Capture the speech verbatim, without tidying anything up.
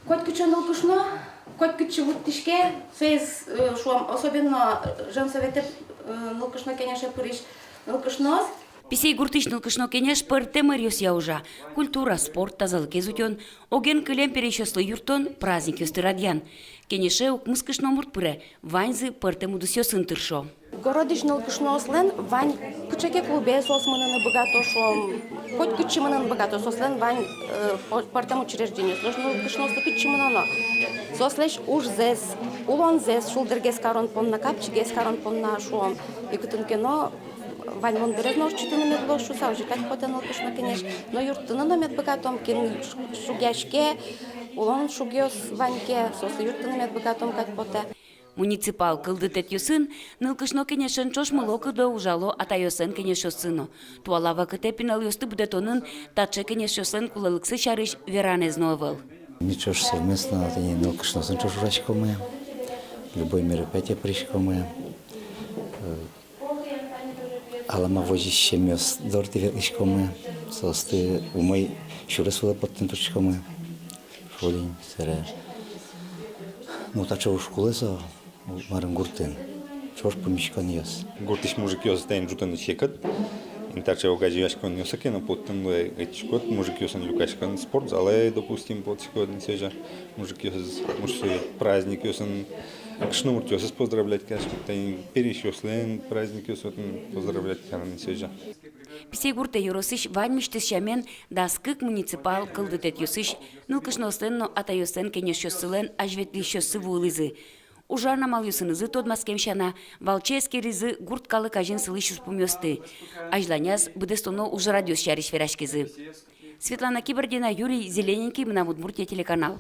Котькыӵе нылкышно, котькытчы вуттӥське, соиз, э, шуом, особенно, э, женсоветэ, э, нылкышно кенеше пырись нылкышноос. Писейгуртысь нылкышно кенеш пӧртэм ӧръёсъя ужа: культура, спорт, тазалыкез утён, оген-кылем пересьёслы юрттон, праздникъёсты радъян. Кенеше укмыс кышномурт пыре, ваньзы пӧртэм удысъёсын тыршо. Городысь нылкышноослэн вань, кыӵе ке клубе соос мыныны быгато, шуом, котькытчы мыныны быгато, соослэн вань, э, пӧ-, пӧртэм учреждениос. Нош нылкышноослы кытчы мыноно? Соослэсь ужзэс, улонзэс шулдыргес карон понна, капчигес карон понна, шуом, и кытын ке но ваньмон дырез но ортчытыны мед луоз шуса, озьы кадь потэ нылкышно кенеш. Но юрттыны но мед быгатом, кин ш-, шугъяське, улон шугъёс вань ке, соослы юрттыны мед быгатом кадь потэ. Муниципал кылдытэтъёсын нылкышно кенешен ӵош мылокыдо ужало атайёслэн кенешъёссы но. Туала вакытэ пиналъёсты будэтонын таӵе кенешъёслэн кулэлыксы сярысь веранэз но ӧвӧл. Ми ӵош совместно тӥни нылкышноосын ӵош ужаськомы, любой мероприятие пыриськомы. Э, алама возись семьёс доры ветлӥськомы, соосты умой сюрес вылэ поттыны турттӥськомы. Шуо ини, собере. Ну, таӵе уж кулэ со, марым, гуртын. Ӵош пумиськонъёс. Гуртысь мужикъёс таин ӝутыны секыт. Ин таӵе огазеяськонъёсы ке но поттыны луэ, ӧтиськод, мужикъёсын люкаськод, спортзалэ, допустим, потӥськод, ин сёзя. Мужикъёсыз, мужской праздникъёсын, кышномуртъёсыз поздравлять кариськод, тани пересьёслэн праздникъёсыз отын поздравлять карыны сёзя. Писейгуртэ ёросысь ваньмысьтыз сямен дас кык муниципал кылдытэтъёсысь нылкышноослэн но атайёслэн кенешъёссылэн азьветлӥсьёссы вуылӥзы. Ужан амалъёсынызы тодматскем сяна, валче эскеризы гурт калык азьын сылӥсь ужпумъёсты. Азьланяз быдэстоно ужрадъёс сярысь вераськизы. Светлана Кибардина, Юрий Зелененький, «Мынам Удмуртие» телеканал.